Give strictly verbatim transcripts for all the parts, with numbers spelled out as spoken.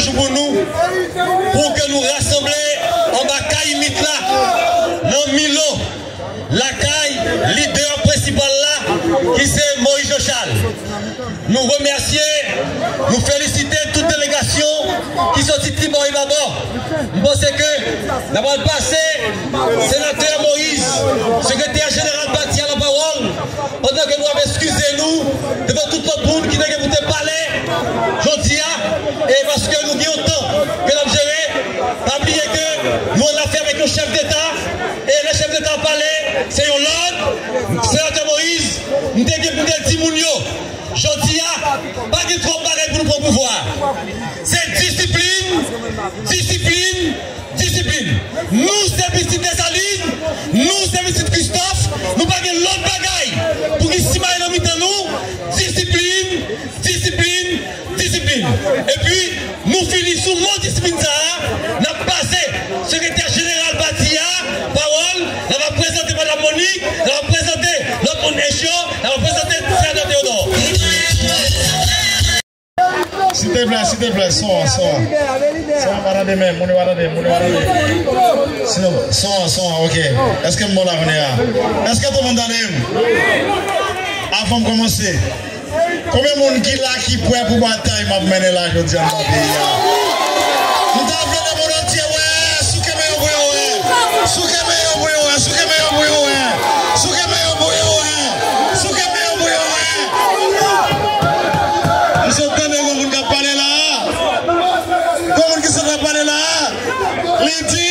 Jou pou nou, pou ke nou rasanble anba kay mit la, nan Milo, lakay lidè prensipal la, ki se Moïse Jean Charles. Nou remèsye, nou felisite tout delegasyon ki soti tribò e babò. M panse ke n ap pral pase senatè Moïse, sekretè jeneral pati a, lapawòl, pandan ke nou ap eskize nou devan tout lòt moun ki te gen pou te pale jodi a, e paske nou gen yon tan ke n ap jere, pa bliye ke nou annafè avèk yon chèf deta, e lè chèf deta pale, se yon lòd. Senatè Moïse, m te gen pou m te di moun yo, jodi a, pa gen twòp bagay pou nou pran pouvwa a. Se disiplin, disiplin, disiplin. Nou se pitit Desalin, nou se pitit Kristòf, nou pa gen lòt bagay pou ki simaye nan mitan nou. Disiplin, disiplin, disiplin. Epi, nou fini sou mo disiplin sa a, n ap pase sekretè jeneral pati a pawòl, l ap prezante madanm Monique, l ap prezante lòt moun ench yo, l ap prezante senatè Théodore. Silteplè, silteplè, son an, son an. Son an pa tande menm, moun yo pa tande, moun yo pa tande. Silteplè, son an, son an, ok. Èske m bon la kounye a? Èske tout moun tande m? Avan m kòmanse, konbyen moun ki la ki prè pou batay m ap mennen la jodi a nan peyi a? M ta vle lemonn antye wè, souke men yo pou yo wè. Souke men yo pou yo wè, souke men yo pou yo wè. Souke men yo pou yo wè, souke men yo pou yo wè. M sot tande yon moun k ap pale la a. Yon moun ki sot ap pale la a. Li di,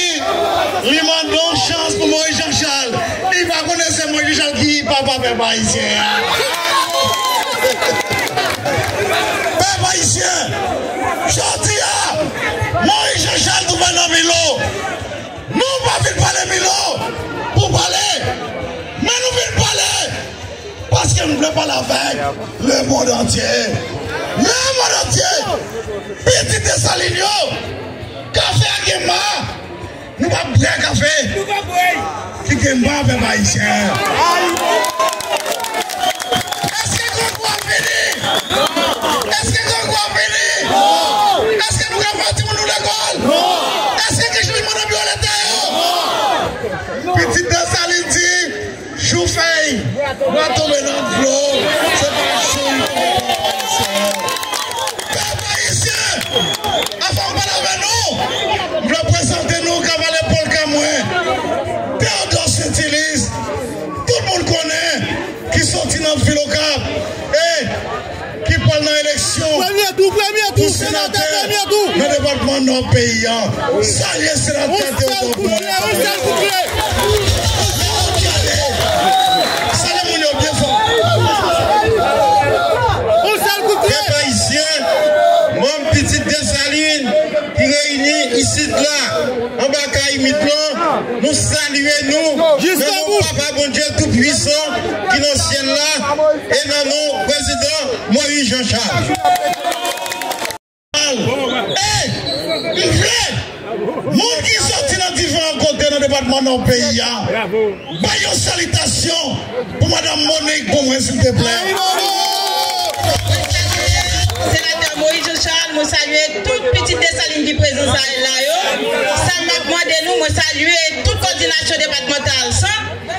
li mande yon chans pou Moïse Jean Charles. Li pa konnen se Moïse Jean Charles ki papa pèp ayisyen an. Pèp ayisyen, jodi a, Moïse Jean Charles twouve nan Milo. Nou pa vin pale Milo pou pale, men nou vin pale paske m vle pale avèk lemonn antye. Lemonn antye! Pitit Desalin yo! Kafe a gen ma! Nou p ap bwè kafe ki gen ma, pèp ayisyen. Èske grangou ap vini? Èske grangou ap vini? Èske nou ka voye timoun nou lekòl? Èske gen chanjman nan biwo leta yo? Pitit Desalin di, jou fèy, bwa tonbe nan dlo, se pa jou li tonbe nan dlo. Pèp ayisyen, avan m pale avè nou, m vle prezante nou kavalye polka mwen, Théodore Saintilus. Tout moun konnen ki soti nan vil Okap. E ki pral nan eleksyon premye tou, premye tou, pou senatè, senatè, premye tou nan depatman Nò peyi a. Salye senatè Théodore Boulen. Yon sèl kout kle, yon sèl kout kle. Salye moun yo byen fò. Yon sèl kout kle. Pèp ayisyen, manm Pitit Desalin ki reyini isit la, anba kay mit lan, nou salye nou nan non Papa Bondye Toupwisan ki nan syèl la e nan non Prezidan Moïse Jean Charles. E m vle moun ki soti nan diferan kote nan depatman Nò peyi a, bay yon salitasyon pou madanm Monique pou mwen, silteplè. Mwen salye senatè Moïse Jean Charles, mwen salye tout pitit Desalin ki prezan sa la yo. Sa m ap mande nou, mwen salye tout kòdinasyon depatmantal sa.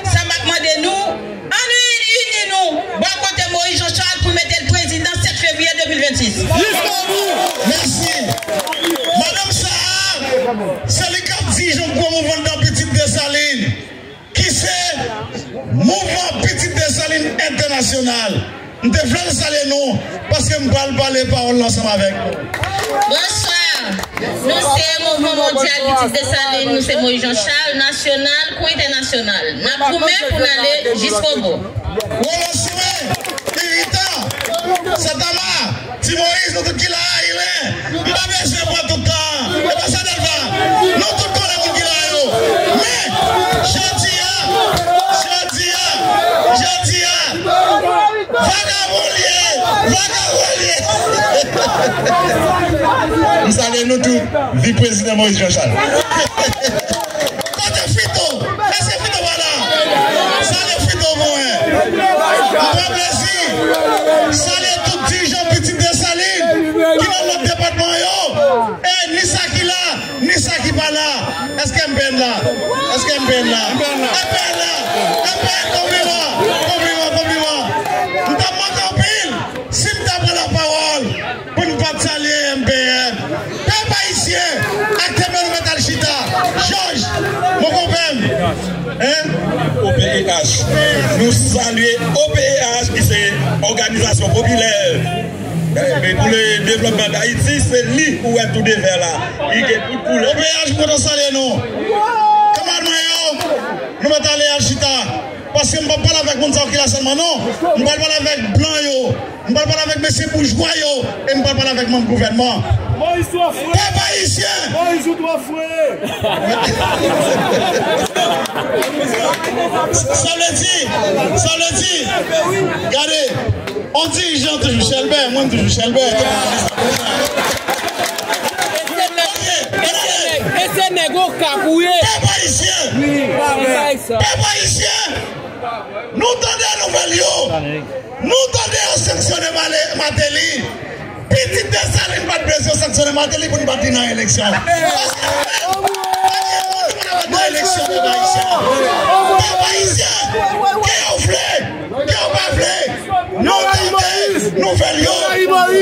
Sa m ap mande nou, ann ini nou bò kote Moïse Jean Charles pou mete l prezidan sèt fevriye de mil vennsis. Mèsi. Madanm sa a, se li k ap dirije yon gwo mouvman anndan Pitit Desalin, ki se Mouvman Pitit Desalin Entènasyonal. M te vle l salye nou, paske m pral pale pawòl la ansanm avèk nou. Bonswa. Nou se Mouvman Mondyal Pitit Desalin, nou se Moïse Jean Charles, nasyonal kou entènasyonal. N ap goumen pou n ale jiskobou. Wolo Simen, Iritan, Sentama, Ti Moyiz, nou tout ki la a, Iren. M pa bezwen pran tout tan an. E pa sa, Delva. Nou tout konnen moun ki la yo. Men, jodi a, jodi a, jodi a, vagabon l ye, vagabon l ye. M salye nou tout. Viv Prezidan Moïse Jean Charles. Kote Fito? Èske Fito pa la? Salye Fito pou mwen. M pran plezi salye tout dirijan Pitit Desalin ki nan lòt depatman yo. E M P N la? Èske M P N la? M P N la! M P N, konpliman! Konpliman, konpliman! M t ap manke anpil si m ta pran lapawòl pou n pa t salye M P N. Pèp ayisyen, aktyèlman nou mèt al chita. Jòj, mon konpè m. Hein? O P E H. Nou salye O P E H ki se Òganizasyon Popilè, eh, pou le devlopman d Ayiti, se li ou wè tou de vè la. Li gen tout koulè. O P E H, m kontan salye nou. Kanmarad mwen yo, nou mèt ale al chita. Paske m p ap pale avèk moun sa yo ki la sèlman, non. M pral pale avèk blan yo. M pral pale avèk mesye boujwa yo. E m pral pale avèk manm gouvènman. Moïse twò fre! Pèp ayisyen! Moïse ou twò fre! Sa vle di, sa vle di, gade, on dirijan toujou chèlbè, mwen m toujou chèlbè. E se nèg, e se nèg Okap ou ye. Pèp ayisyen! Pèp ayisyen! Nou tande nouvèl yo! Nou tande yo sanksyone Male-, Martelly! Pitit Desalin pa t bezwen sanksyone Martelly pou n pa t vin nan eleksyon. Paske pa gen moun ki pa t nan eleksyon, pèp ayisyen. Pèp ayisyen, ke yo vle, ke yo pa vle, nou tande nouvèl yo.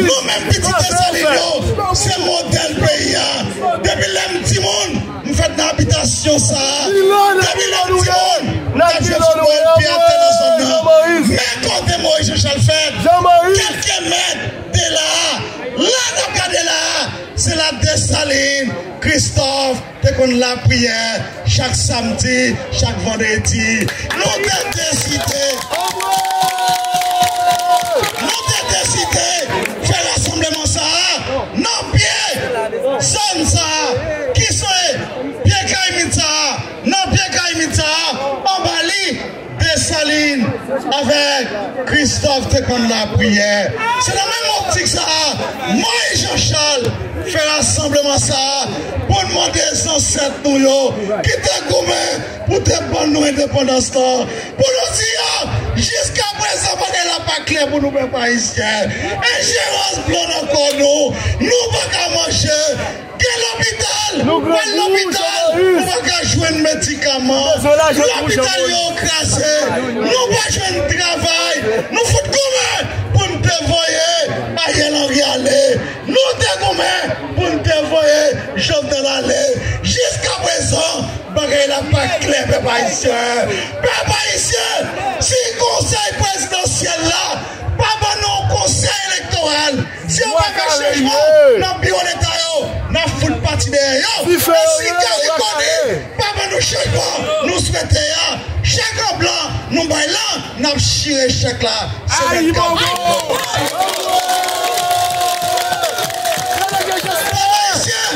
Nou menm pitit Desalin yo, se modèl peyi a. Depi lè m timoun, m fèt nan abitasyon sa a. Depi lè m timoun, m ap jwe foutbòl pye atè nan zòn nan. Men kote Moïse Jean Charles fèt, kèlke mèt de la a, la n ap gade la a, se la Desalin, Christophe te konn lapriyè chak samdi, chak vandredi. Nou te deside, nou te deside fè rasanbleman sa a nan pye zòn sa a, ki se pye kay Mitsa, nan pye kay Mitsa, anba li, Desalin avèk Christophe te konn lapriyè. Se nan menm optik sa a, Moïse Jean Charles fè rasanbleman sa a pou n mande zansèt nou yo ki te goumen pou te ban nou endepandans lan, pou nou di yo, jiskaprezan bagay la pa klè pou nou, pèp ayisyen. Enjerans blan nan kò nou, nou pa ka manje. Gen lopital, nou al lopital, nou pa ka jwenn medikaman. Lopital yo kraze, nou pa jwenn travay. Nou fout goumen pou n te voye Ariel Henry ale. Nou te goumen pou n te voye Jovenel ale. Jiskaprezan, bagay la pa klè, pèp ayisyen. Pèp ayisyen, si konsèy prezidansyèl la pa ban nou konsèy elektoral, si yo pa fè chanjman nan biwo leta yo, n ap fout pati dèyè yo. E si Garry Conille pa ban nou chanjman nou swete a, chèk an blan nou bay la, n ap chire chèk la. Ayibobo! Pèp ayisyen,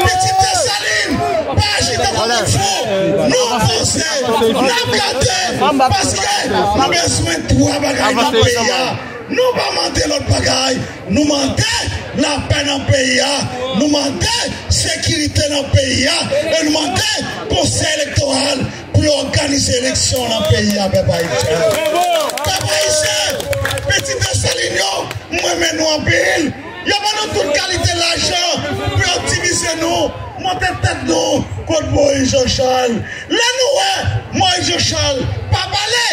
pitit Desalin, pa aji tankou moun fou. Nou avanse, n ap gade, paske nou bezwen twa bagay nan peyi a. Nou pa mande lòt bagay. Nou mande lapè nan peyi a. Nou mande sekirite nan peyi a. E nou mande konsèy elektoral pou yo òganize eleksyon nan peyi a, pèp ayisyen. Pèp ayisyen, pitit Desalin yo, m renmen nou anpil. Yo ban nou tout kalite lajan pou yo divize nou, monte tèt nou kont Moïse Jean Charles. Lè nou wè Moïse Jean Charles pa pale,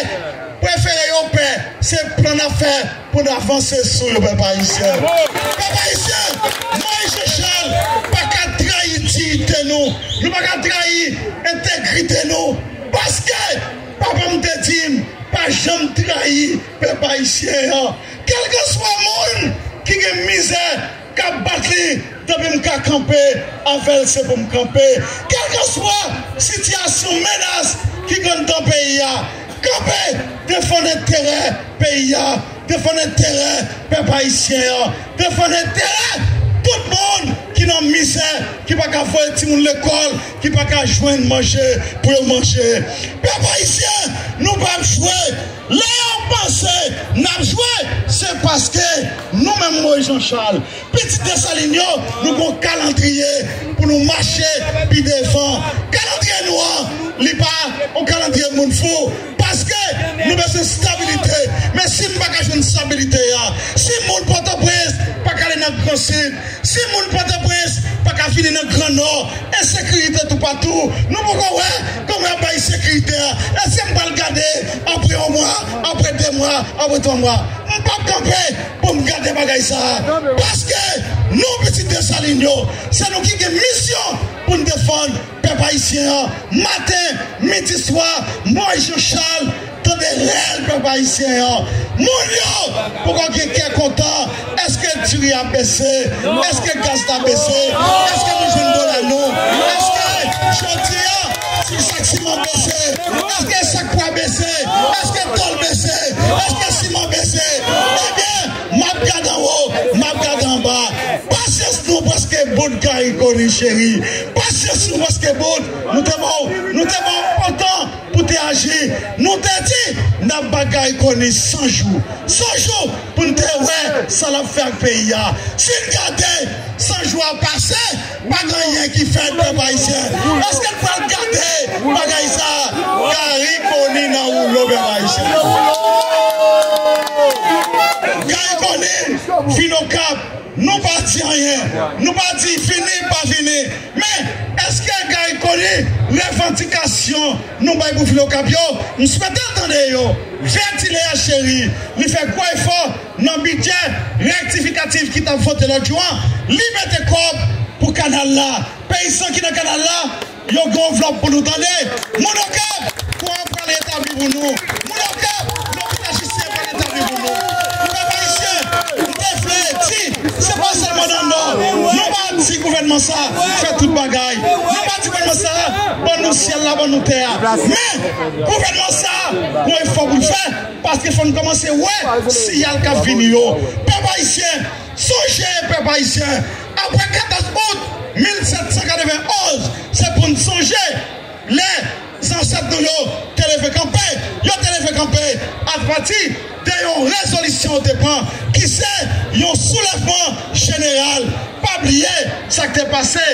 prefere yo pè, se plan n ap fè pou n avanse sou yo, pèp ayisyen. Pèp ayisyen, Moïse Jean Charles pa ka trayi diyite nou. Nou pa ka trayi entegrite nou. Paske papa m te di m, pa janm trayi pèp ayisyen an. Kèlkeswa moun ki gen mizè, k ap bat li, depi m ka kanpe avè l, se pou m kanpe. Kèlkeswa sitiyasyon menas ki gen anndan peyi a, kanpe, defann enterè peyi a, defann enterè pèp ayisyen an, defann enterè tout moun ki nan mizè, ki pa ka voye timoun lekòl, ki pa ka jwenn manje pou yo manje. Pèp ayisyen, nou p ap jwe. Lè yo panse n ap jwe, se paske nou menm Moïse Jean Charles, pitit Desalin yo, nou gon kalandriye pou nou mache pi devan. Kalandriye nou an, li pa yon kalandriye moun fou, paske nou bezwen stabilite. Men si n pa ka jwenn stabilite a, si moun Pòtoprens pa ka ale nan Gran Sid, si moun Pòtoprens pa ka vini nan Gran Nò, ensekirite sekirite toupatou. Nou poko wè kòman y ap bay sekirite a. Èske m pral gade apre yon mwa, apre de mwa, apre twa mwa? M p ap kanpe pou m gade bagay sa a. Paske nou, pitit Desalin yo, se nou ki gen misyon pou n defann pèp ayisyen an. Maten, midi, swa, Moyiz Jan Chal, tande rèl pèp ayisyen an. Moun yo poko gen kè kontan. Èske diri a bese? Èske gaz la bese? Èske nou jwenn dola nou? Èske jodi a, si chak siman bese? Èske chak pwa bese? Èske tòl bese? Èske siman bese? Ebyen, m ap gade anwo, m ap gade anba. Pasyans nou prèske bout, Garry Conille cheri. Pasyans nou prèske bout. Nou te ba w, nou te ba w otan pou te aji. Nou te di n ap ba Garry Conille san jou. San jou pou n te wè sa l ap fè ak peyi a. Si n gade san jou a pase, pa gen anyen ki fèt, pèp ayisyen. Èske n pral gade bagay sa a? Garry Conille nan woulo, pèp ayisyen. Garry Conille vin Okap. Nou pa di anyen. Nou pa di vini, pa vini. Men, èske Garry Conille, revandikasyon nou bay pou vin Okap yo, m swete l tande yo. Vertileya cheri, li fè gwo efò nan bidjè rektifikatif ki t ap vote lòt jou an. Li mete kòb pou kanal la. Peyizan ki nan kanal la, yo gen anvlòp pou nou tande. Moun Okap, kouran pral retabli pou nou. Moun Okap, lopital Jistin pral retabli pou nou. Pèp ayisyen, m te vle di, se pa sèlman nan Nò. Nou pa di gouvènman sa fè tout bagay. Nou pa di gouvènman sa ban nou syèl la, ban nou tè a. Men, gouvènman sa gon efò pou l fè, paske fò n kòmanse wè siyal k ap vini yo. Pèp ayisyen, sonje, pèp ayisyen, apre katòz out mil sèt san katreven onz, se pou n sonje lè zansèt nou yo te leve kanpe. Yo te leve kanpe apati de yon rezolisyon yo te pran, ki se yon soulèvman jeneral. Pa bliye sa k te pase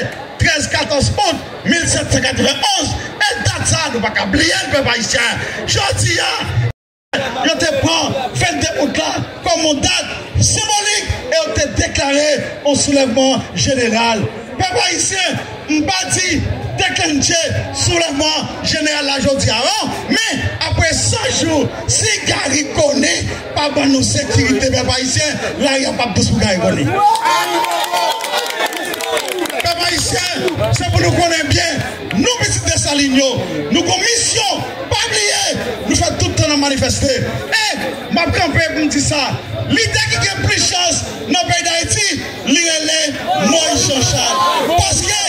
trèz, katòz out mil sèt san katreven onz. E dat sa a, nou pa ka bliye l, pèp ayisyen. Jodi a, yo te pran vennde out la kòm yon dat senbolik e yo te deklare yon soulèvman jeneral. Pèp ayisyen, m pa di deklanche soulèvman jeneral la jodi a, non. Men, apre san jou, si Garry Conille pa ban nou sekirite, pèp ayisyen, lari a p ap dous pou Garry Conille. Pèp ayisyen, se pou nou konnen byen, nou pitit Desalin yo, nou gon misyon. Pa bliye, nou fè tout tan n ap manifeste. E m ap kanpe pou m di sa, lidè ki gen plis chans nan peyi Dayiti, li rele Moyiz Jan Chal. Paske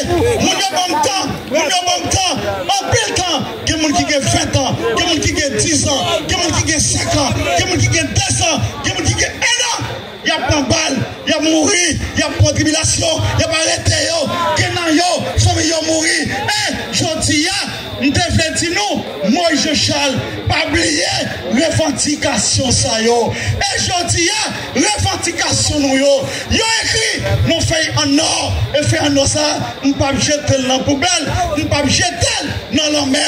moun yo ban m tan, moun yo ban m tan, anpil tan. Gen moun ki gen ven tan, gen moun ki gen diz an, gen moun ki gen senk an, gen moun ki gen de zan, gen moun ki gen en an. Y ap pran bal, y ap mouri, y ap pran tribilasyon, y ap arete yo, gen nan yo, fanmi yo mouri. E jodi a, m te vle di nou, Moyiz Jan Chal, pa bliye revandikasyon sa yo. E jodi a, revandikasyon nou yo, yo ekri nan fèy an nò. E fèy an nò sa, m p ap jete l nan poubèl, m p ap jete l nan lanmè.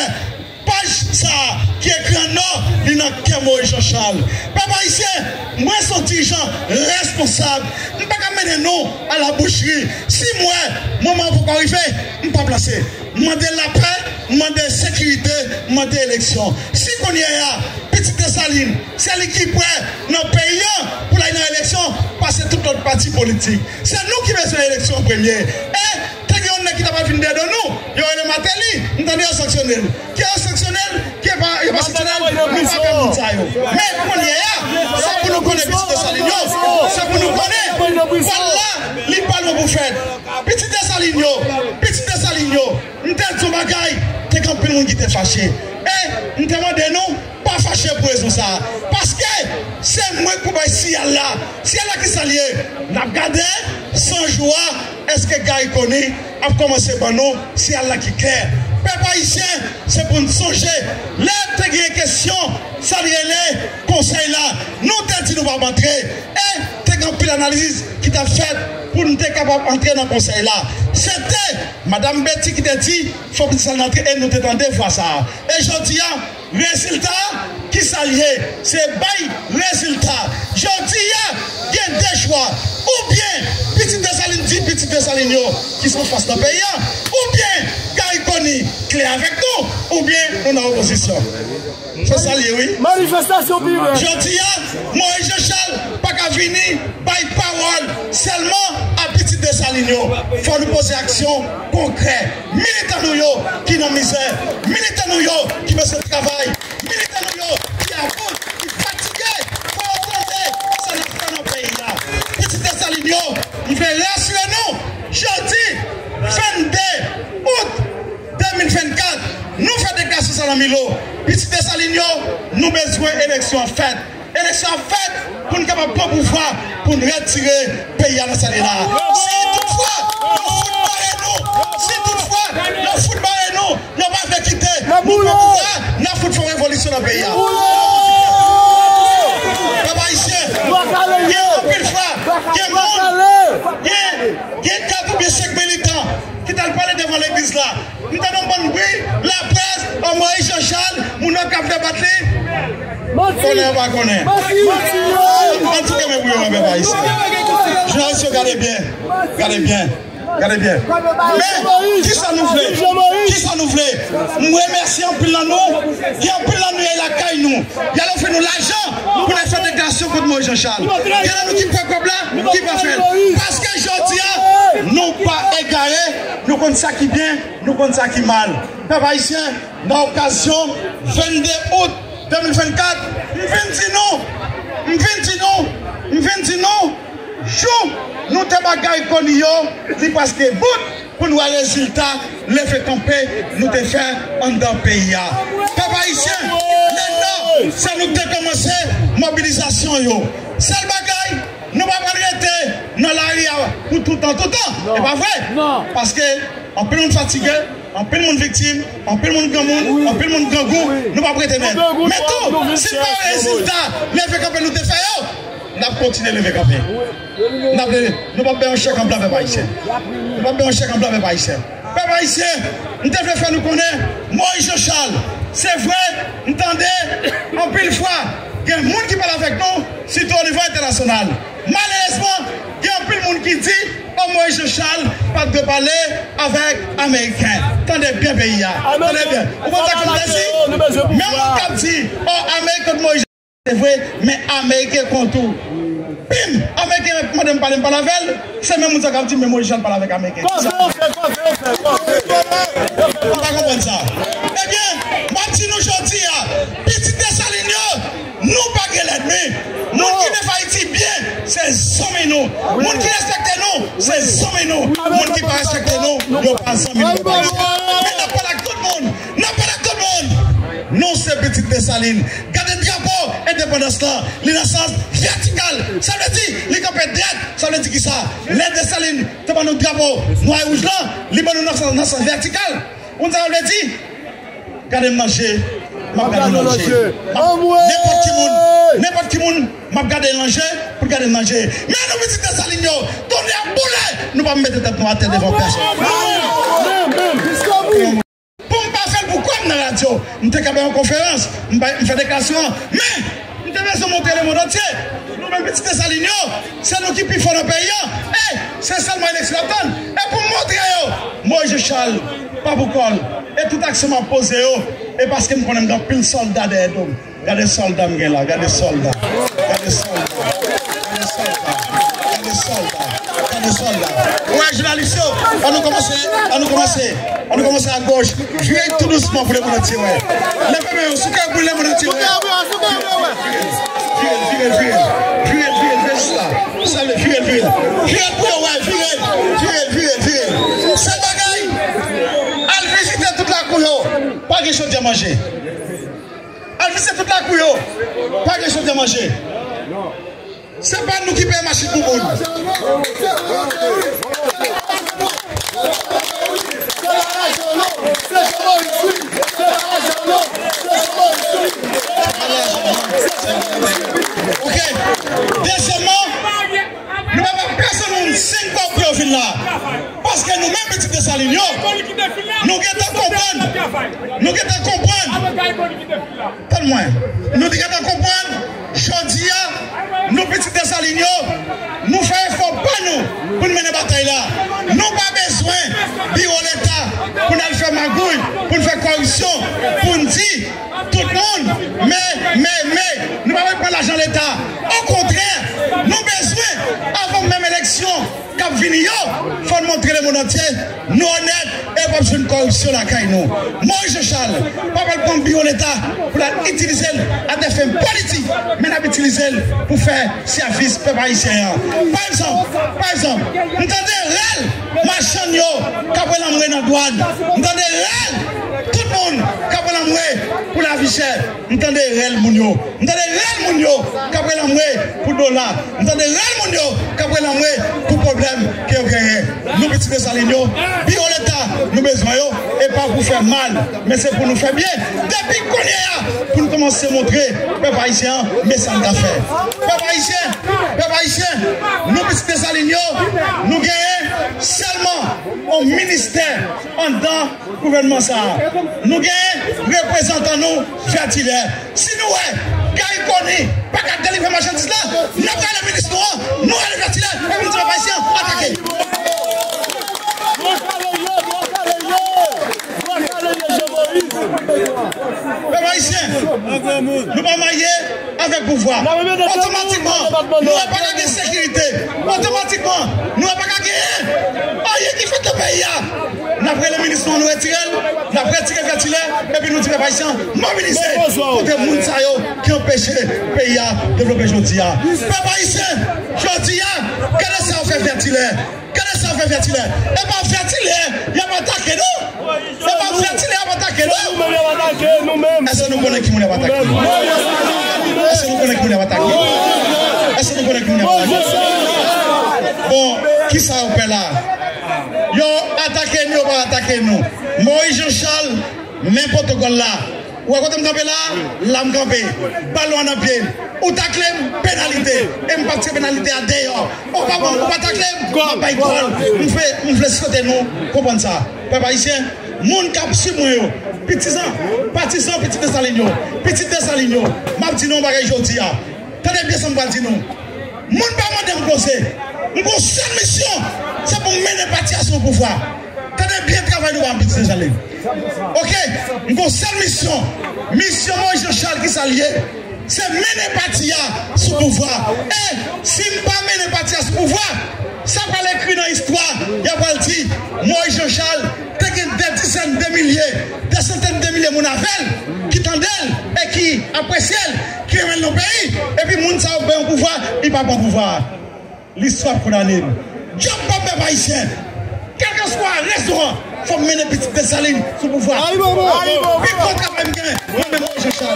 Paj sa a ki ekri an nò, li nan kè Moyiz Jan Chal. Pèp ayisyen, mwen se yon dirijan responsab. M pa ka mennen nou a la boucherie. Si m wè moman an poko rive, m p ap lanse. M mande lapè, m mande sekirite, m mande eleksyon. Si kounye a, pitit Desalin, se li ki prè nan peyi an pou l al nan eleksyon, pase tout lòt pati politik. Se nou ki bezwen eleksyon an premye. E te gen yon nèg ki ta pral vin dèyè do nou, yo rele Martelly, m tande yo sanksyone l. Ke yo sanksyone l, ke pa, yo pa sanksyone l, nou pa pè moun sa yo. Men kounye a, sa pou nou konnen, pitit Desalin yo, sa pou nou konnen, bal la, li pa lwen pou fèt. Pitit Desalin yo, pitit Desalin yo, m te di yon bagay, te gen anpil moun ki te fache. E m te mande nou, pa fache pou rezon sa a. Paske se mwen k pou bay siyal la. Siyal la ki sa l ye? N ap gade san jou a, èske Garry Conille ap kòmanse ban nou siyal la ki klè? Pèp ayisyen, se pou n sonje, lè te gen kesyon, sa l rele konsèy la, nou te di nou p ap antre. E te gen anpil analiz ki t ap fèt pou n te kapab antre nan konsèy la. Se te Madanm Betty ki te di, fòk Desalin antre, e nou te tande vwa sa a. E jodi a, rezilta a, ki sa l ye? Se bay rezilta. Jodi a, gen de chwa. Oubyen, pitit Desalin di pitit Desalin yo ki san fòs nan peyi a, oubyen, vini klè avèk nou, oubyen nou nan opozisyon. Se sa l ye, wi. Manifestasyon pi rèd. Jodi a, Moïse Jean Charles pa ka vini bay pawòl sèlman a pitit Desalin yo. Fò nou poze aksyon konkrè. Militan nou yo ki nan mizè, militan nou yo ki bezwen travay, militan nou yo ki about, ki fatige, fò yo tande sa n ap fè nan peyi a. Pitit Desalin yo, m vle rasire nou, jodi vennde out de mil vennkat, nou fè deklarasyon sa nan Milo. Pitit Desalin yo, nou bezwen eleksyon an fèt. Eleksyon ap fèt pou n kapab pran pouvwa, pou n retire peyi a nan sa l ye la. Si toutfwa yo fout bare nou, si toutfwa yo fout bare nou, yo pa vle kite nou pran pouvwa, n ap fout fè yon revolisyon nan peyi a. Pèp ayisyen, gen anpil fwa, gen moun, gen, gen kat oubyen senk militan ki t al pale devan legliz la. M tande yon bann bri, laprès, an Moïse Jean Charles, moun yo k ap debat li. Konnen yo pa konnen. Antouka, men bri yo, pèp ayisyen. Jounalis yo, gade byen. Gade byen. Gade byen. Men, kisa nou vle? Kisa nou vle? M remèsye anpil nan nou. Gen anpil nan nou, y lakay nou. Y al ofri nou lajan pou n al fè deklarasyon kont Moïse Jean Charles. Gen nan nou ki pran kòb la, ki pa fè l. Paske jodi a, nou pa egare, nou konn sa ki byen, nou konn sa ki mal. Pèp ayisyen, nan okazyon vennde out de mil vennkat, m vin di nou, m vin di nou, m vin di nou, jou nou te ba Garry Conille yo, li prèske bout pou n wè rezilta leve kanpe nou te fè anndan peyi a. Pèp ayisyen, lè nò, se nou ki te kòmanse mobilizasyon yo. Sèl bagay, nou pa pral rete nan lari a pou toutan, toutan. E pa vre? Paske anpil moun fatige, anpil moun viktim, anpil moun granmoun, anpil moun grangou, nou p ap rete nèt. Men tou, si n pa wè rezilta leve kanpe nou te fè yo, n ap kontinye leve kanpe. N ap leve, nou p ap bay yon chèk an blan, pèp ayisyen. Nou p ap bay yon chèk an blan, pèp ayisyen. Pèp ayisyen, m te vle fè nou konnen, Moïse Jean Charles, se vre, m tande, anpil fwa, gen moun ki pale avèk nou, sitou onivo entènasyonal. Malerezman, gen anpil moun ki di, o, Moïse Jean Charles pa t dwe pale avèk Ameriken. Tande byen peyi a. Tande byen. Ou konn sa ke m te di? Menm moun k ap di, o, Ameriken kont Moïse Jean Charles, se vre, men Ameriken kont ou. Pim! Ameriken mande m pale, m pale avè l. Se menm moun sa k ap di m, men Moïse Jean Charles pale avèk Ameriken. Ou pa konprann sa? Ebyen, m ap di nou jodi a, pitit Desalin yo, nou pa gen lènmi. Moun ki defann Ayiti byen, se zanmi nou. Moun ki respekte nou, se zanmi nou. Moun ki pa respekte nou, yo pa zanmi nou. Men n ap pale ak tout moun. N ap pale ak tout moun. Nou se pitit Desalin. Gade drapo endepandans lan. Li nan sans vètikal. Sa vle di, li kanpe drèt. Sa vle di kisa? Lè Desalin te ban nou drapo nwa e wouj lan, li ban nou nan sans, nan sans vètikal. Ou konn sa sa vle di? Gade m nan je, m ap gade w nan je. M ap, nenpòt ki moun, nenpòt ki moun, m ap gade l nan je, pou l gade m nan je. Men nou pitit Desalin yo, tonnè ap boule, nou p ap mete tèt nou atè devan pèsonn. Pou m pa fè l pou kò m nan radyo, m te ka bay yon konferans, m bay, m fè deklarasyon an, men m te bezwen montre lemonn antye, nou menm pitit Desalin yo, se nou ki pi fò nan peyi an, e se sèlman eleksyon n ap tann. E pou m montre yo, Moïse Jean Charles pa pou kò l, e tout aksyon m ap poze yo, e paske m konnen m gen anpil sòlda dèyè do m. Gade sòlda m gen la, gade sòlda. Gade sòlda. Gade sòlda. Gade sòlda. Gade sòlda. Ou wè jounalis yo, an nou kòmanse, an nou kòmanse, an nou kòmanse a goch. Vire tou dousman pou lemonn antye wè. Leve men yo, souke pou lemonn antye wè. Vire, vire, vire. Vire, vire, vire jis la. Salye, vire, vire. Vire pou yo wè, vire. Vire, vire, vire. Sèl bagay, al vizite tout lakou yo. Pa gen chodyè manje. Al vizite tout lakou yo. Pa gen chodyè manje. Se pa nou ki peye machin pou moun. Ok. Dezyèmman, nou pa ba pèsonn moun senk goud pou yo vin la. Paske nou menm pitit Desalin yo, nou gentan konprann. Nou gentan konprann. Tann mwen. Nou te gentan konprann, jodi a, nou pitit Desalin yo, nou fè efò pa nou pou n mennen batay la. Nou pa bezwen biwo Leta pou n al fè magouy, eleksyon pou n di tout moun, men, men, men, nou pa bezwen pran lajan Leta. Okontrè, nou bezwen, avan menm eleksyon k ap vini yo, fò n montre lemonn antye nou onèt e p ap jwenn kòripsyon lakay nou. Moyiz Jan Chal pa pral pran biwo Leta pou l al itilize l a dè fen politik, men l ap itilize l pou fè sèvis pèp ayisyen an. Pa egzanp, pa egzanp, m tande rèl machann yo k ap rele anmwe nan dwàn. M tande rèl tout moun k ap rele anmwe pou lavi chè. M tande rèl moun yo. M tande rèl moun yo k ap rele anmwe pou dola. M tande rèl moun yo k ap rele anmwe pou pwoblèm ke yo genyen. Nou pitit Desalin yo, biwo Leta, nou bezwen yo, e pa pou fè mal, men se pou nou fè byen. Depi kounye a, pou n kòmanse montre pèp ayisyen an, men sa n ka fè. Pèp ayisyen, pèp ayisyen, nou pitit Desalin yo, nou genyen sèlman yon ministè anndan gouvènman sa a. Nou genyen reprezantan nou Vètilè. Si nou wè Garry Conille pa ka delivre machandiz la, n ap rele minis nou an, nou rele Vètilè, epi n di pèp ayisyen an, atake. Pèp ayisyen, nou pa marye avèk pouvwa. Otomatikman, nou wè pa ka gen sekirite. Otomatikman, nou wè pa ka genyen anyen ki fèt nan peyi a. N ap rele minis nou an, nou retire l, n ap retire Vètilè, epi nou di pèp ayisyen an mobilize kont moun sa yo ki anpeche peyi a devlope jodi a. Pèp ayisyen, jodi a, gade sa yo fè Vètilè. Gade sa yo fè Vètilè. E pa Vètilè y ap atake, non. E pa Vètilè y ap atake, non. Èske nou konnen ki moun y ap atake? Èske nou konnen ki moun y ap atake? Èske nou konnen ki moun y ap atake? Bon, kisa yo pè la? Yo atake n, yo pa atake nou. Moyiz Jan Chal, men pwotokòl la. Ou wè kote m kanpe la? La m kanpe. Balon an nan pye m. Ou takle m, penalite. E m p ap tire penalite a deyò. Ou pa bon, ou pa takle m, m ap bay gòl. M vle, m vle swete nou konprann sa. Pèp ayisyen, moun k ap swiv mwen yo, patizan, patizan pitit Desalin yo, pitit Desalin yo, m ap di nou yon bagay jodi a. Tande byen sa m pral di nou. Moun pa mande m koze. M gon sèl misyon, se pou m mennen pati a sou pouvwa. Tande byen travay nou ba m, pitit Desalin. Oke? M gon sèl misyon. Misyon Moyiz Jan Chal, kisa l ye? Se mennen pati a sou pouvwa. E si m pa mennen pati a sou pouvwa, sa pral ekri nan istwa. Y a pral di, Moyiz Jan Chal te gen dè dizèn de milye, dè santèn de milye moun avè l, ki tande l e ki apresye l, ki renmen l nan peyi. Epi moun sa yo bay yon pouvwa, li pa pran pouvwa a. Listwa ap kondane n. Djòb pa pèp ayisyen. Kèlkeswa rezon an, fò m mennen pitit Desalin sou pouvwa. Pi gwo travay m genyen, mwen menm Moyiz Jan Chal.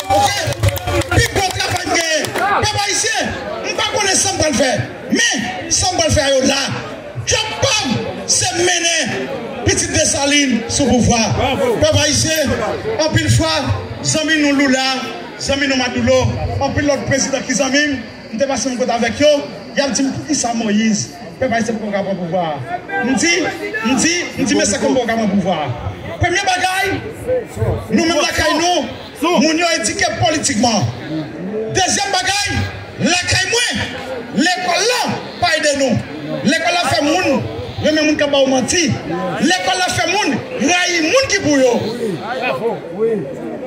Oke? Pi gwo travay m genyen. Pèp ayisyen, m pa konnen sa m pral fè. Men, sa m pral fè a yo la. Djòb pa m, se mennen pitit Desalin sou pouvwa. Pèp ayisyen, anpil fwa, zanmi nou Lula, zanmi nou Maduro, anpil lòt prezidan ki zanmi m, m te pase yon kote avèk yo, y ap di m, "Poukisa Moyiz, pèp ayisyen poko ka pran pouvwa a?" M di, m di, m di, "Men sa k fè m poko ka pran pouvwa a?" Premye bagay, nou menm lakay nou, moun yo edike politikman. Dezyèm bagay, lakay mwen, lekòl la pa ede nou. Lekòl la fè moun renmen moun k ap ba yo manti. Lekòl la fè moun rayi moun ki pou yo.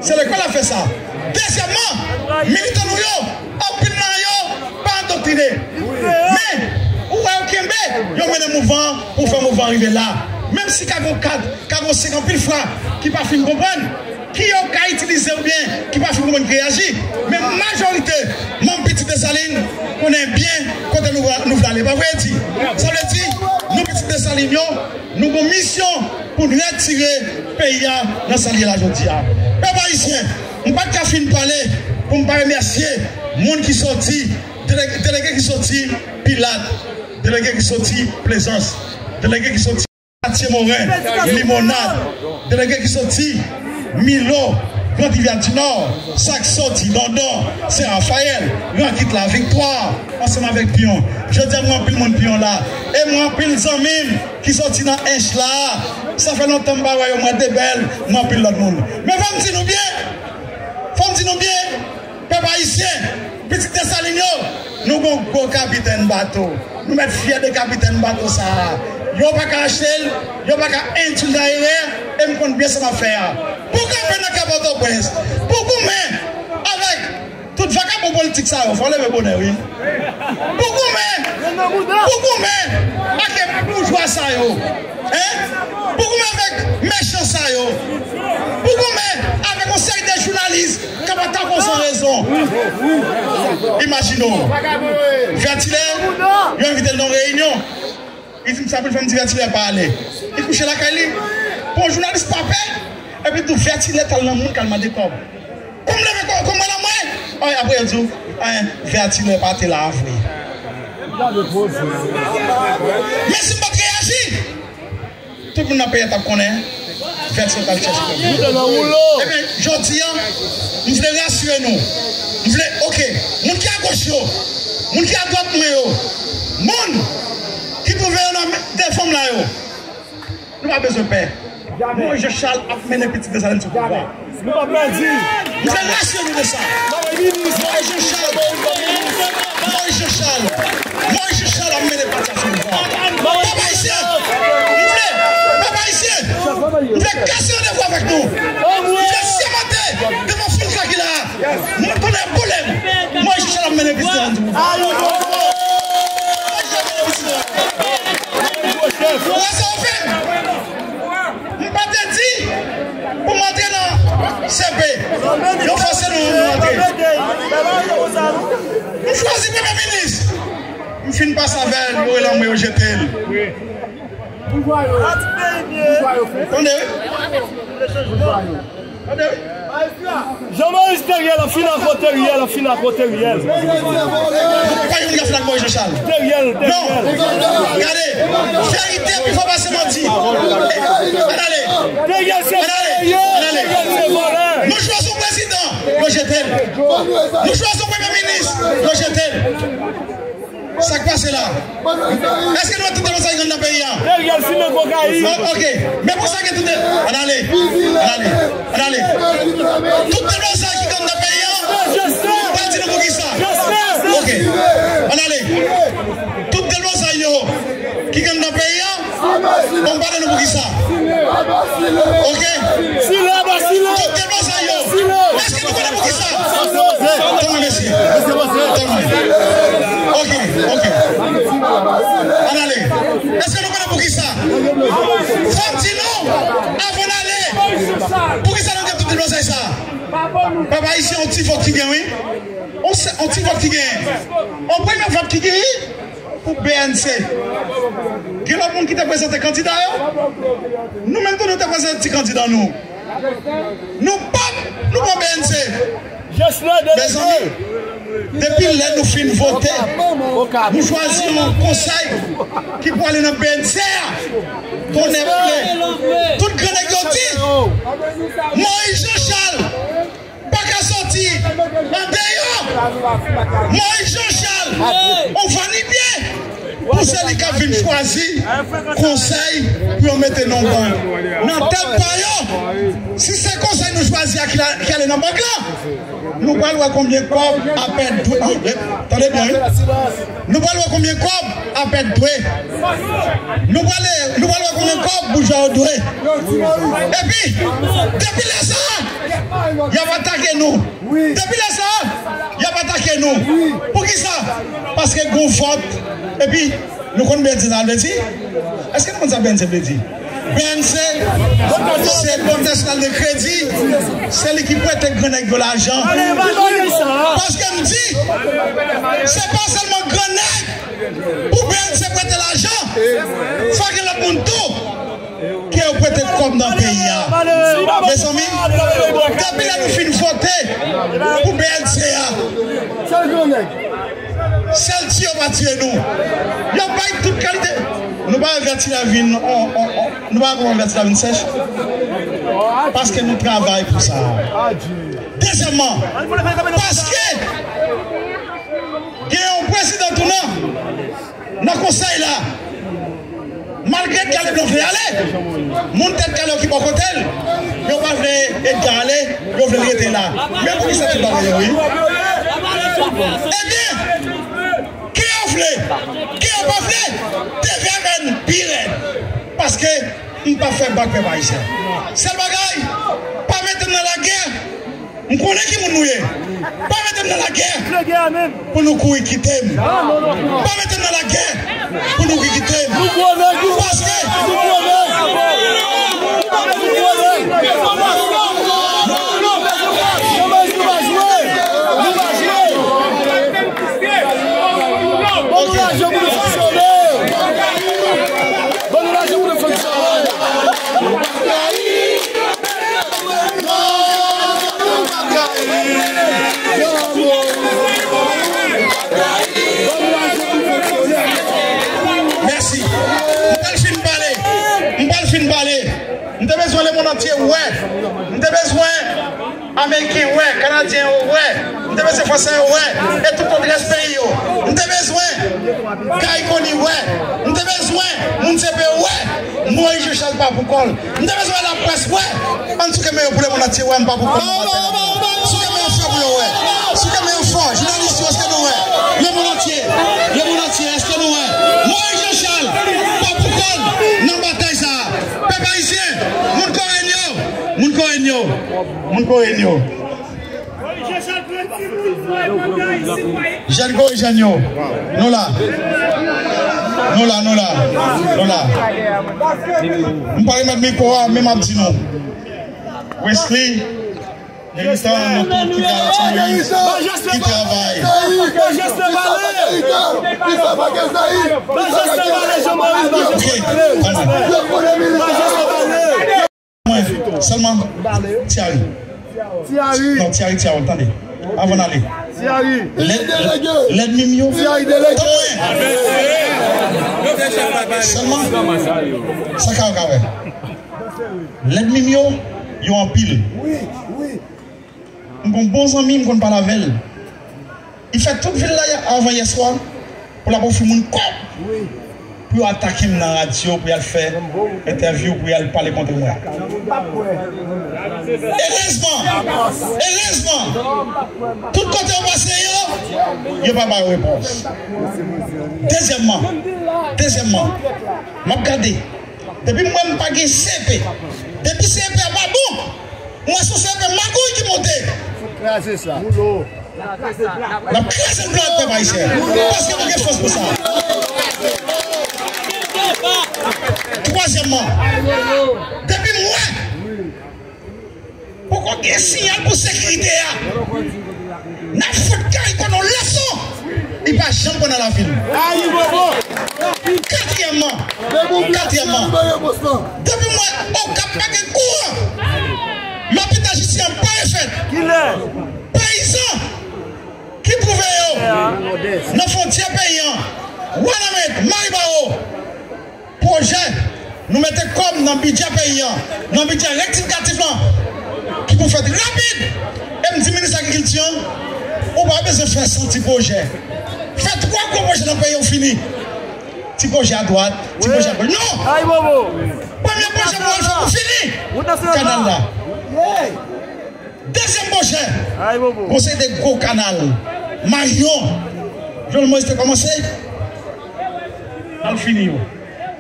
Se lekòl la fè sa. Dezyèmman, militan nou yo, anpil nan yo pa endoktrine. Men, ou wè yo kenbe, yo mennen mouvman an pou fè mouvman an rive la. Menm si ka gon kat, ka gon senk anpil fwa ki pa fin konprann, ki yo ka itilize oubyen ki pa fin konprann ki reyaji. Men majorite manm Pitit Desalin konnen byen kote nou, nou vle ale. Pa vre, Edi? Sa vle di, nou Pitit Desalin yo, nou gon misyon pou n retire peyi a nan sa l ye la jodi a. Pèp ayisyen, m pa t ka fin pale pou m pa remèsye moun ki soti, delege, delege ki soti Pilat, delege ki soti Plezans, delege ki soti Katye Moren, Limonad, delege ki soti Milo, Grand Rivière du Nord, sa k soti London, Sen Rafayèl, Rankit Laviktwa, ansanm avèk Piyon. Jodi a, m wè anpil moun Piyon la, e m wè anpil zanmi m ki soti nan Ench la. Sa fè lontan m pa wè yo, m wè Debèl, m wè anpil lòt moun. Men fò m di nou byen, fò m di nou byen, pèp ayisyen, pitit Desalin yo, nou gon gwo kapitèn bato. Nou mèt fyè de kapitèn bato sa a. Yo pa ka achte l, yo pa ka endui l nan erè, e m konn byen sa m ap fè a. Pou kanpe nan kè Pòtoprens, pou goumen avèk tout vakabon politik sa yo, fò leve bonè, wi. Pou goumen, pou goumen ak boujwa sa yo, hein? Pou goumen avèk mechan sa yo, pou goumen avèk yon seri de jounalis k ap atake w san rezon. Imajine w, Vètilè, yo envite l nan yon reyinyon. Li di m sa pou l fè m di Vètilè pa ale. Li kouche lakay li. Pou yon jounalis pa pè, epi tou Vètilè t al nan moun k al mande kòb. Kou m leve kò, kou m wè nan mwen, ay, apre yo di w, ay, Vètilè pa te la vre. Men si m pa t reyaji, tout moun nan peyi a t ap konnen Vètilè t al chèche kòb li. Ebyen, jodi a, m vle rasire nou. M vle, oke, moun ki agoch yo, moun ki adwat mwen yo, moun ki twouve yo nan defanm la yo, nou pa bezwen pè. Moyiz Jan Chal ap mennen Pitit Desalin sou pouvwa. Nou pa pèdi. M vle rasire nou de sa. Moyiz Jan Chal, Moyiz Jan Chal, Moyiz Jan Chal ap mennen pati a sou pouvwa. Pèp ayisyen, m vle, pèp ayisyen, m vle kase randevou avèk nou. M vle sèmante devan foul sa ki la a. Mwen konnen pwoblèm. Moyiz Jan Chal ap mennen Pitit Desalin sou pouvwa. Moyiz Jan Chal ap mennen Pitit Desalin. Ou wè sa w fè? M pa te di pou m antre nan C P. Yo fòse nou, nou antre. M chwazi premye minis. M fin pase avè l, yo rele anmwe, yo jete l. Tande, wi. Tande, wi. Jean Maurice Theriel ap fin ak Theriel, ap fin ak Theriel. Pa gen moun k ap fin ak Moyiz Jan Chal. Theriel, non. Theriel. Gade, verite pi fò pase manti. Ann ale. Theriel se vòlè. Ann ale. Theriel se vòlè. Nou chwazi yon prezidan, yo jete l. Nou chwazi yon premye minis, yo jete l. Sa k pase la? Èske nou wè tout depòsay ki anndan peyi a? Theriel fimen kokayin. O-, oke. Men pou sa gen tout de-, ann ale. Ann ale. Ann ale. Tout depòsay ki anndan peyi a, ou pral di nou poukisa? Oke. Ann ale. Tout depòsay yo ki anndan peyi a, bon, pale nou poukisa. Oke? Sile, aba sile. Tout depòsay yo. Èske nou konnen poukisa? Tanpri, mesye. Tanpri. Oke, oke. Ann ale. Èske nou konnen poukisa? Fò m di nou, avan n ale, poukisa nou gen tout depòsay sa? Pèp ayisyen, yon ti vòt ki gen, wi. On se-, on ti vòt ki gen. On premye vòt ki gen, wi. Pou B N C. Gen lòt moun ki te prezante kandida yo. Nou menm tou nou te prezante ti kandida nou. Nou p ap, nou pran B N C. Mezanmi, depi lè nou fin vote, nou chwazi yon konsèy ki pou ale nan B N C a. Tonnè boule. Tout gran nèg yo di, Moyiz Jan Chal pa ka sòti andeyò Moyiz Jan Chal, on vanipye, pou se li k ap vin chwazi konsèy pou yo mete nan bank. Nan tèt pa yo, si se konsèy nou chwazi a ki la, ki ale nan bank la, nou pral wè konbyen kòb apèd dwe. Tande byen, wi. Nou pral wè konbyen kòb apèd dwe. Nou pral, nou pral wè konbyen kòb boujwa yo dwe. Epi, depi lè sa a, y ap atake nou. Depi lè sa a, y ap atake nou. Poukisa? Paske gon vòt. Epi, nou konn B N C sa vle di? Èske nou konn sa B N C vle di? B N C, se Bank Nasyonal de Kredi, se li ki prete gran nèg yo lajan. Paske m di, se pa sèlman gran nèg pou B N C prete lajan, fò gen lòt moun tou ke yo prete kòb nan peyi a. Mezanmi, depi lè nou fin vote pou B N C a, sèl tire yo pa tire nou. Yo bay tout kalite. Nou pa vèti lavin, on, on, on, nou pa konn vèti lavin sèch. Paske nou travay pou sa. Dezyèmman, paske gen yon prezidan tounan nan konsèy la. Malgre Edgar Leblanc vle ale, moun tèt kale yo ki bò kote l, yo pa vle Edgar ale, yo vle l rete la. Men poukisa tout bagay yo, wi? Ebyen, ke yo vle, ke yo pa vle, T V a fè n pi rèd. Paske m p ap fè bak pèp ayisyen. Sèl bagay, pa mete m nan lagè. M konnen ki moun nou ye. Pa mete m nan lagè pou nou kouri kite m. Pa mete m nan lagè pou nou kouri kite m. Paske Mèsi. M pral fin pale. M pral fin pale. M te bezwen lemonn antye wè. M te bezwen Ameriken wè, Kanadyen yo wè. M te bezwen Fransè yo wè. E tout lòt rès peyi yo. M te bezwen Kay Koni wè. M te bezwen moun C P wè. Moyiz Jan Chal pa pou kò l. M te bezwen laprès wè. Ann souke men yo pou lemonn antye wè m pa pou kò m nan batay la. Souke men yo fò pou yo wè. Souke men yo fò. Jounalis yo, èske nou wè? Lemonn antye. Lemonn antye, èske nou wè? Moyiz Jan Chal pa pou kò l nan batay sa a. Pèp ayisyen, moun Kò Renn yo, moun Kò Renn yo, moun Kò Renn yo. Jèn Kò Renn yo, nou la. Nou la, nou la, nou la. M pa remèt mikwo a, men m ap di nou. Wesley, militan nou tout ki travay, ki travay. Ok, mwen, sèlman, Thierry. Thierry. Non, Thierry, Thierry, tande. Avan n ale. Thierry. Lè, lènmi m yo. Thierry délégué. Tann mwen. Sèlman, sa ka, ka wè. Lènmi m yo, yo anpil. Wi, wi. M gon bon zanmi, m konn pale avè l. Li fè tout vil la avan yè swa pou l ap ofri moun kòb pou yo atake m nan radyo, pou y al fè entèvyou, pou y al pale kont mwen. Erezman, erezman, tout kote yo pase yo, yo pa bay repons. Dezyèmman, dezyèmman, m ap gade. Depi m wè m pa gen C P, depi C P a pa bon, m wè se yon C P magouy ki monte. Fout kraze sa. N ap kraze l plat, pèp ayisyen. Paske nou gen fòs pou sa. Twazyèmman, depi m wè poko gen siyal pou sekirite a, n ap fout Kay Koni yon leson. Li pa janm konn al lavil. Katriyèmman, katriyèmman, depi m wè Okap pa gen kouran, lopital Jistin an pa refèt. Kilè? Peyizan ki twouve yo nan fwontyè peyi an, Wanament, Maribaro, pwojè, nou mete kòb nan bidjè peyi an, nan bidjè rektifikatif lan, ki pou fèt rapid. E m di minis agrikilti an, ou pa bezwen fè san ti pwojè. Fè twa gwo pwojè nan peyi an, fini. Ti pwojè adwat, ti pwojè agoch. Non! Premye pwojè pou al fè pou fini kanal la. Dezyèm pwojè, gon seri de gwo kanal, Mayon, Jovenel Moïse te kòmanse, n al fini yo.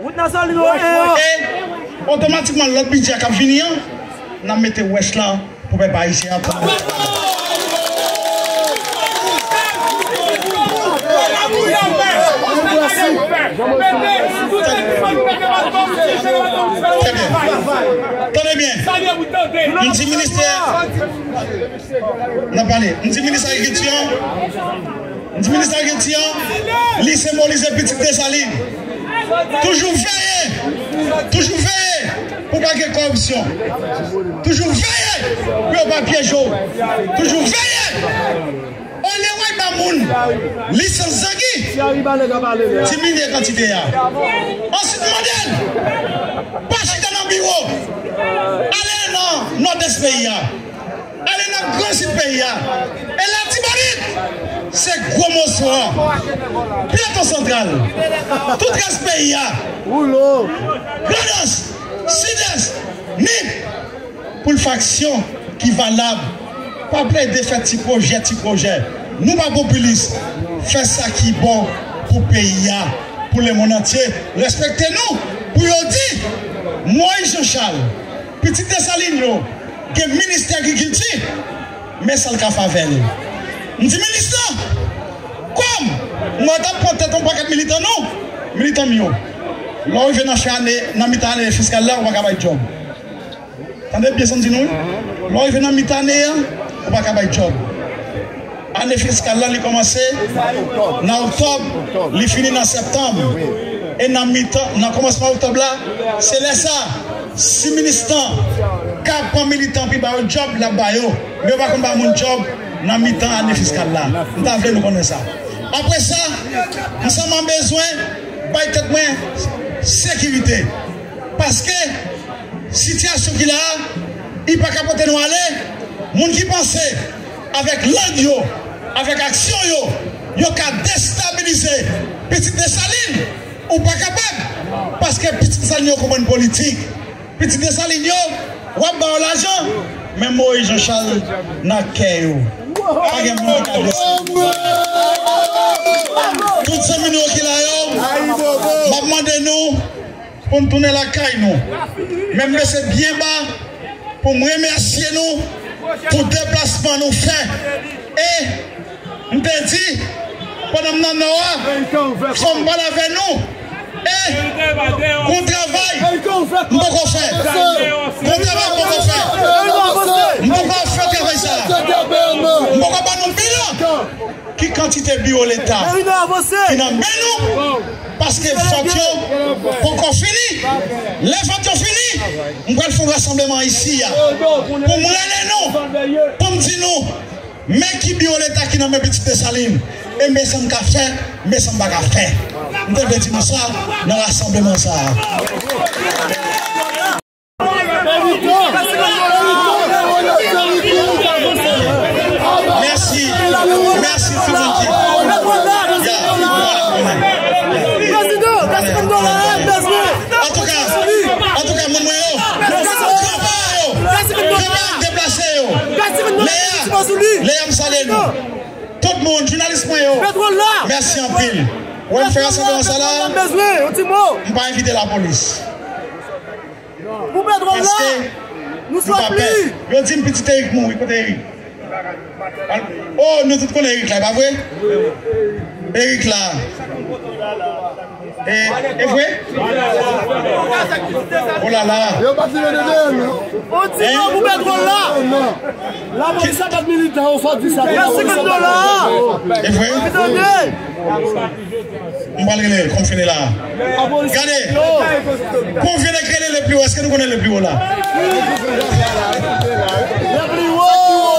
Wout Nasyonal nimewo en an. E otomatikman, lòt bidjè k ap vini an, n ap mete wèch lan pou pèp ayisyen an. Tande byen. M di ministè, n ap pale. M di minis agrikilti an, m di minis agrikilti an, li senbolize pitit Desalin. Toujou veye, toujou veye pou pa gen kòripsyon. Toujou veye pou yo pa pyeje w. Toujou veye. Olye w al ba moun lisans zangi, diminye kantite a. Answit, mande l pa chita nan biwo. Ale nan Nòdès peyi a. Ale nan Gran Sid peyi a. E Latibonit, se gwo moso an. Plato Santral, tout rès peyi a. Grandans, Sidès, Nip. Pou l fè aksyon ki valab. Pa plede fè ti pwojè, ti pwojè. Nou pa popilis. Fè sa ki bon pou peyi a, pou lemonn antye respekte nou, pou yo di, Moïse Jean Charles, pitit Desalin yo, gen ministè agrikilti, men sa l ka fè avè l. M di minis lan, kòm m wè t ap pran tèt yon pakèt militan nou, militan m yo, lè w rive nan fen ane, nan mitan ane fiskal la, ou pa ka bay djòb. Tande byen sa m di nou, wi. Lè w rive nan mitan ane a, ou pa ka bay djòb. Ane fiskal la, li kòmanse nan oktòb, li fini nan septanm. E nan mitan, nan kòmansman oktòb la, se lè sa, si minis lan ka pran militan pou ba yo djòb, l ap ba yo. Men yo pa konn ba moun djòb nan mitan ane fiskal la. M ta vle nou konnen sa. Apre sa, m sèlman bezwen bay tèt mwen sekirite. Paske sitiyasyon ki la a, li pa ka pote nou ale. Moun ki panse avèk lang yo, avèk aksyon yo, yo ka destabilize pitit Desalin, ou pa kapab. Paske pitit Desalin yo konprann politik. Pitit Desalin yo, w ap ba yo lajan, men Moïse Jean Charles nan kè yo. Pa gen moun ki ka destabilize. Tout zanmi nou yo ki la yo, m ap mande nou, pou n tounen lakay nou. Men m bese byen ba pou m remèsye nou pou deplasman nou fè. E m te di, pandan m nan Nò a, fò m pale avè nou. E gon travay m poko fè. Gon travay m poko fè. M poko fè travay sa. M poko ba nou bilan. Ki kantite biwo Leta ki nan men nou, paske vòt yo poko fini. Lè vòt yo fini, m pral fè yon rasanbleman isi a pou m rele nou, pou m di nou, men ki biwo Leta ki nan men pitit Desalin, e men sa m ka fè, men sa m pa ka fè. M te vle di nou sa nan rasanbleman sa a. Mèsi. Mèsi tout moun ki. Ya, voilà, voilà. Antouka, antouka, moun mwen yo, kanpe yo, kanpe deplase yo. Leya, Leya, m salye nou. Tout moun, jounalis mwen yo, mèsi anpil. Wè m fè rasanbleman sa la, m pa envite lapolis. Pou petwòl la, paske nou pa pè. Yo di m pitit Eric mouri, kote Eric? Oh, nou tout konnen Eric la, e pa vre? Eric la. E, e vre? Oh la la. Yo pa tire de deyò, non. On ti mo pou petwòl la. Lapolis la bat militan, ou fò di sa. Mèsi, Kandò la. E vre? Tande. M pral rele l, kòm fini la. Gade, pou vin ek rele le pli wo, èske nou konnen le pli wo la?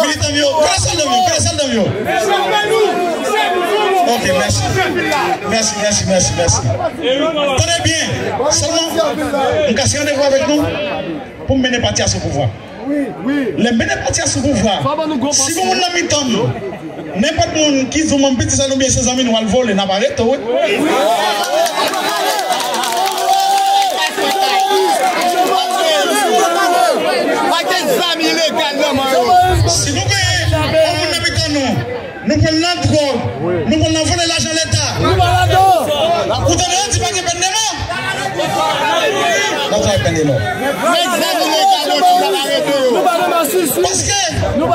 Militan m yo, kote sòlda m yo, kote sòlda m yo? Ok, mèsi. Mèsi, mèsi, mèsi, mèsi. Tande byen, sèlman, m kase randevou avèk nou pou m mennen pati a sou pouvwa. Lè m mennen pati a sou pouvwa, si gon moun nan mitan nou, nenpòt moun ki di w manm Piti Sal oubyen se zanmi nou, al vole, n ap arete w, wi. Pa gen zam ilegal nan men yo. Si nou genyen yon moun nan mitan nou, nou pran l nan dwòg, nou pran l nan vòlè lajan Leta. Ou tande yo di pa gen pèn de mò? N ap travay pèn de mò. Paske, mwen,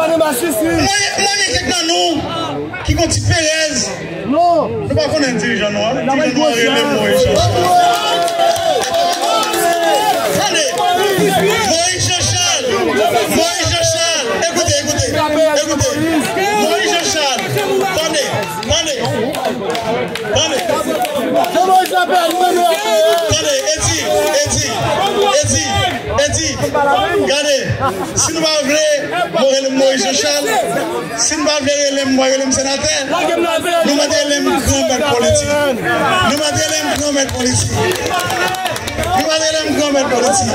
mwen gen kèk nan nou ki gon ti perèz. Nou pa konnen dirijan nou an. Dirijan nou an rele Moïse Jean Charles. Tande, Moïse Jean Charles, Moïse Jean Charles, ekoute, ekoute, ekoute. Moïse Jean Charles, tande, tande, tande. Tande, Edi, Edi, Edi, Edi, gade, si nou pa vle, mwen rele m Moïse Jean Charles, si nou pa vle rele m, mwen rele m senatè, nou mande rele m granmèt politik. Nou mande rele m granmèt politik. Nou mande rele m granmèt politik.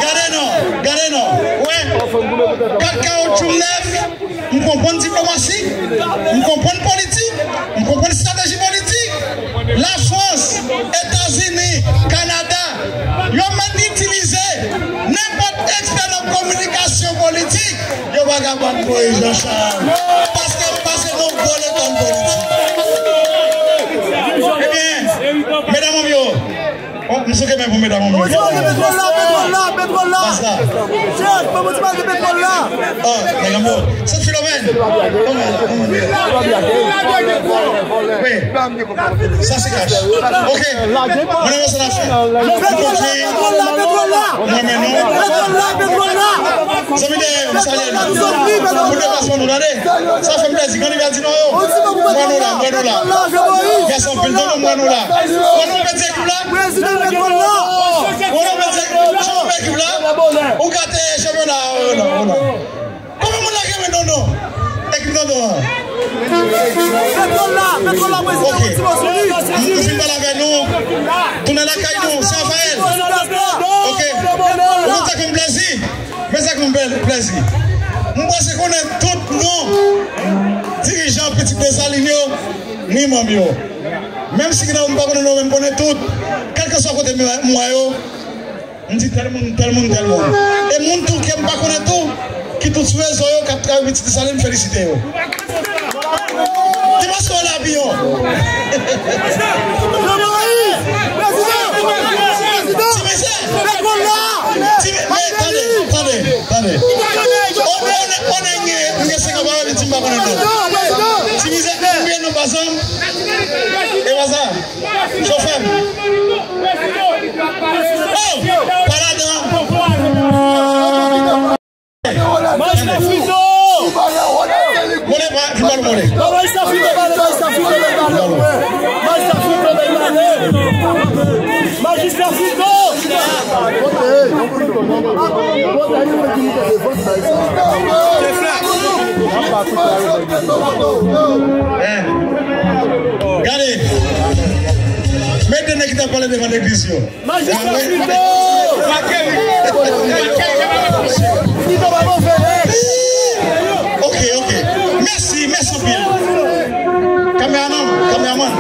Gade non, gade non. Wè, kat kawotchou m nèf, m konprann diplomasi, m konprann politik, m konprann estrateji politik. Lafrans, Etazini, Kanada, yo mèt itilize nenpòt ekspè nan kominikasyon politik, yo pa ka bat Moïse Jean Charles. Paske m pase nan gwo lekòl politik. Sou kemen pou medam mwen. Ou di malgre petwòl la, petwòl la, petwòl la. Basta. Chèf, mwen di malgre petwòl la. Oh, nèg an mo. Sent Filomèn. Kòman, kòman nou ye? Wi. Sa se kach. Ok. Mwen nan sa la fen. Petwòl la, petwòl la, petwòl la. Mwen men nou. Petwòl la, petwòl la. Zanmi dèyè, m salye nou. Pou deplasman nou, tande. Sa fè m plèzi. Grann Rivyè di non yo. Mwen nou la, mwen nou la. Mèsi anpil, tande, mwen nou la. Mwen nou pete. Prezidan la. Prezidan petwòl la. Ou nan mete chanpyon ekip la. Ou gate chanpyona. Oh non, oh non. Kòman moun la ki renmen Nono? Ekip Nono an. Petwòl la, petwòl la, prezidan. Ok. Yon ti mo sou li. Nou fin pale avè nou. Tounen lakay nou, San Rafael. Ok. Ou kontan konn plèzi. Men sa k fè m bèl plèzi. M panse konnen tout non dirijan Pitit Desalin yo, ni manm yo. Menm si gen nan yo m pa konnen non, men m konnen tout. Kèlkeswa kote m wè yo, m di tèl moun, tèl moun, tèl moun. E moun tou ke m pa konnen tou, ki tout sou rezo yo, k ap travay Pitit Desalin, m felisite yo. Ti maso la, piyon. Ti mizè. Ti mi-, men, tande, tande, tande. On, on, on, on gen, m gen senkant pawòl, li di m pa konnen non. Ti mizè, m gen non pa zanm. E pa sa. Chofè m. Oh, pa ladan. Majistra Frito! Mole pa, ki bal mole? Non, Majistra Frito, pale, Majistra Frito, pale, pale. Majistra Frito, pale, pale. Majistra Frito! Hein? Gade. Mete nèg ki t ap pale devan legliz yo. Majistra Frito! Frito pa move, men. Ok, ok. Mèsi, mèsi anpil. Kameraman, kameraman.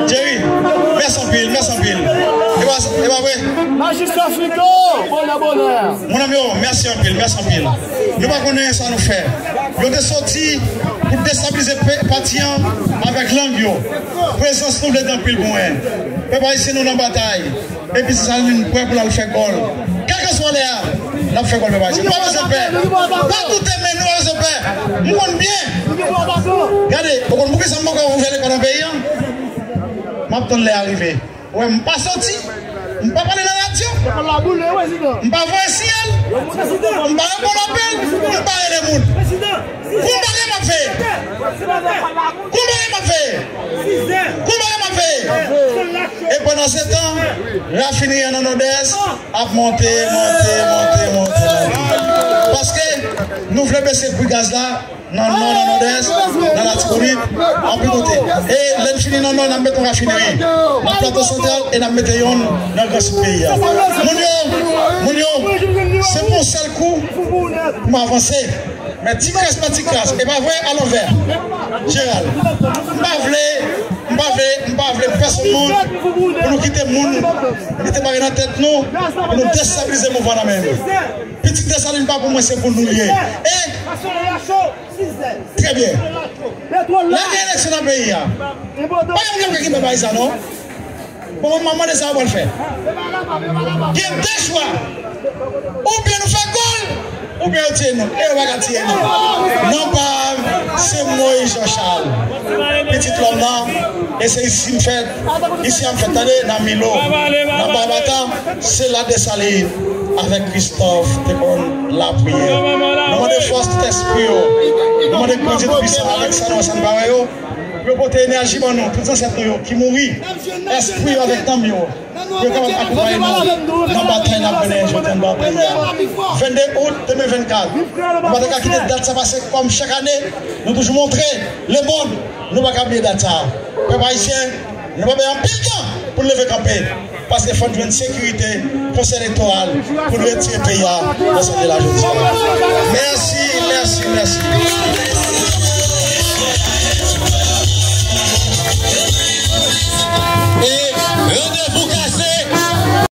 Jerry, mèsi anpil, mèsi anpil. E pa, e pa vre? Majistra Frito, bonè, bonè. Mon ami, oh, mèsi anpil, mèsi anpil. Nou pa konnen sa nou fè. Yo te soti pou destabilize pe-, pati an avèk lang yo. Prezans nou vle di anpil pou mwen. Pèp ayisyen, nou nan batay. Epi se sa, nou prè pou n al fè gòl. Kèlkeswa lè a, n ap fè gòl, pèp ayisyen. Nou pa bezwen pè. Pa doute, men nou pa bezwen pè. M konn byen. Gade, ou konn poukisa m poko ouvè lekòl nan peyi an? M ap tann lè a rive. Wè, m pa soti. M pa pale nan radyo. M pa voye siyal. M pa reponn apèl. M pa rele moun. Kou bagay m ap fè. Kou bagay m ap fè. Kou bagay m ap fè. E pandan se tan, rafinri an nan Nòdès ap monte, monte, monte, monte, monte. Paske nou vle bese pri gaz la. Nan Nò, nan Nòdès, nan Latibonit, anpil kote. E lè n fini nan Nò, n ap mete yon rafinri nan Plato Santral e n ap mete youn nan Gran Sid peyi a. Moun yo, moun yo, se pou yon sèl kou pou m avanse. Men ti kras pa ti kras, e pa vre, alanvè. Jeral, m pa vle, m pa vle, m pa vle pèsonn moun pou nou kite moun mete bagay nan tèt nou, pou nou destabilize mouvman nan menm. Pitit Desalin pa pou mwen, se pou nou l ye. E Trè byen. Lè gen eleksyon nan peyi a, pa gen moun k ap ka kenbe bagay sa non. Bon, mwen mande sa yo pral fè. Gen de chwa. Oubyen nou fè gòl, oubyen yo tiye nou. E yo pa ka tiye nou. Non pa m, se Moïse Jean Charles. Pitit lòm nan, e se isi m fèt. Isi a m fèt, tande, nan Milo, nan Babata, se la Desalin avèk Christophe te konn lapriyè. Nou mande fòs tout espri yo. Nou mande Bondye Toupisan avèk sa nou wè, sa n pa wè yo, pou yo pote enèji ban nou, tout zansèt nou yo ki mouri, espri yo avèk nanm yo, pou yo kapab akonpaye nou nan batay n ap mennen jodi a anndan peyi a. Vennde out de mil vennkat. Nou pa ta ka kite dat sa pase kòm chak ane, nou toujou montre lemonn nou pa ka bliye dat sa. Pèp ayisyen, nou pa bay anpil tan pou n leve kanpe. Paske fò n jwenn sekirite, konsèy elektoral, pou n retire peyi a nan sa l ye la jodi a. Mèsi, mèsi, mèsi.